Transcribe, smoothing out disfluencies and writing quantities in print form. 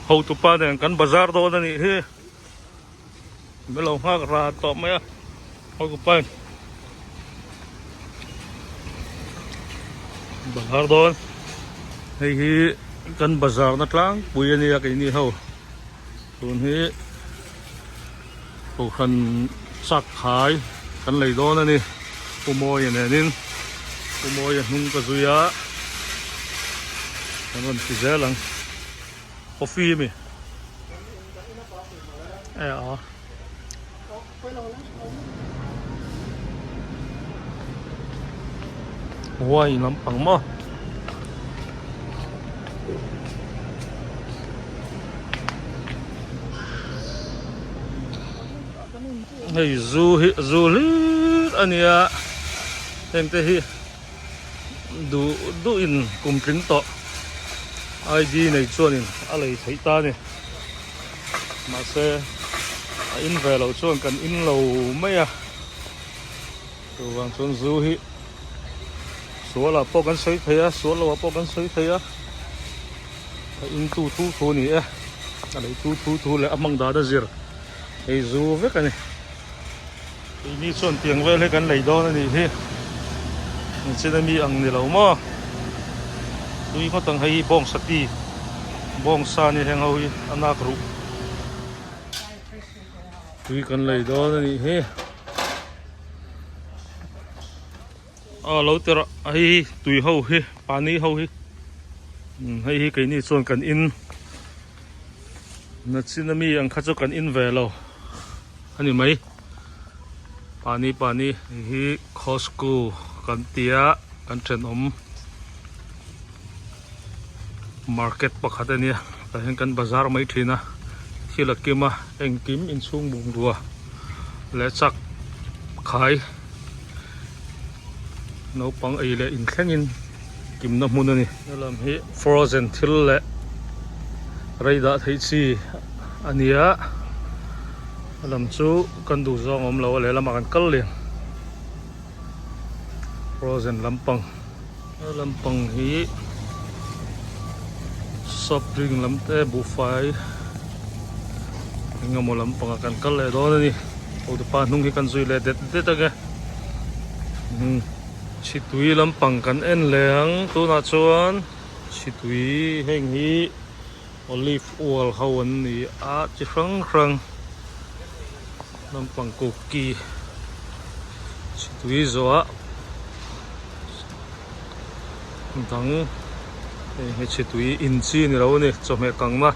Hotupa nen kan bazar dawn a nih hi. Min lo nghak ran tawh mai a hotupa in bazar dawn. Hei hi kan bazar na tlangpui a nia keini ho. Tun hi Kohhran chak khai kan lei dawn a ni. Pu Mawia nenin Pu Mawia hnung ka zui a, kan rawn ti zel ang. Coffee a mi? E a. Wine lampang maw? Hei zu hi zu hlir a nia heng te hi duh duh in kum tling tawh ID nei chuanin a lei theih ta a ni mahse a in ve loh chuan kan in lo mai a chuvang chuan zu hi sual ah pawh kan sawi thei a sual loh ah pawh kan sawi thei a a in tu thu thu a ni e a lei tu thu thu leh a hmang dan a zir hei zu vek a ni. Keini chuan tiang vel hi kan lei dawn a nih hi engchen ami ang ni lo maw tui ngawt ang hei hi bawngsa ti bawngsa a ni heng ho hi a nak ruh tui kan lei dawn a nih hi aw lo ti rawh hei hi tui ho hi pani ho hi hei hi keini chuan kan in nachin ami ang kha chu kan in ve lo. A ni mai pani pani hei hi Costco kan tia kan thenawm market pakhat a nia tah hian kan bazar mai thin a thil a kim a engkim inchhung bungrua leh chak khai naupang ei leh inthlengin kimna hmun a ni helam hi frozen thil leh rei dah theih chi a ni a a lam chu kan duh zawng a awm lo a lehlamah kan kal lian frozen lampang he lampang hi soft drink lam te buhfai eng emaw lampangah kan kal leh dawn a ni hotupa hnung hi kan zui leh det det ang e chhitui lampang kan en leh ang tunah chuan chhitui heng hi. Olive oil ho an ni a chi hrang hrang naupang cookie chi tui zawh dang hei hi chi tui in chi ni lo a ni chawhmeh kang na.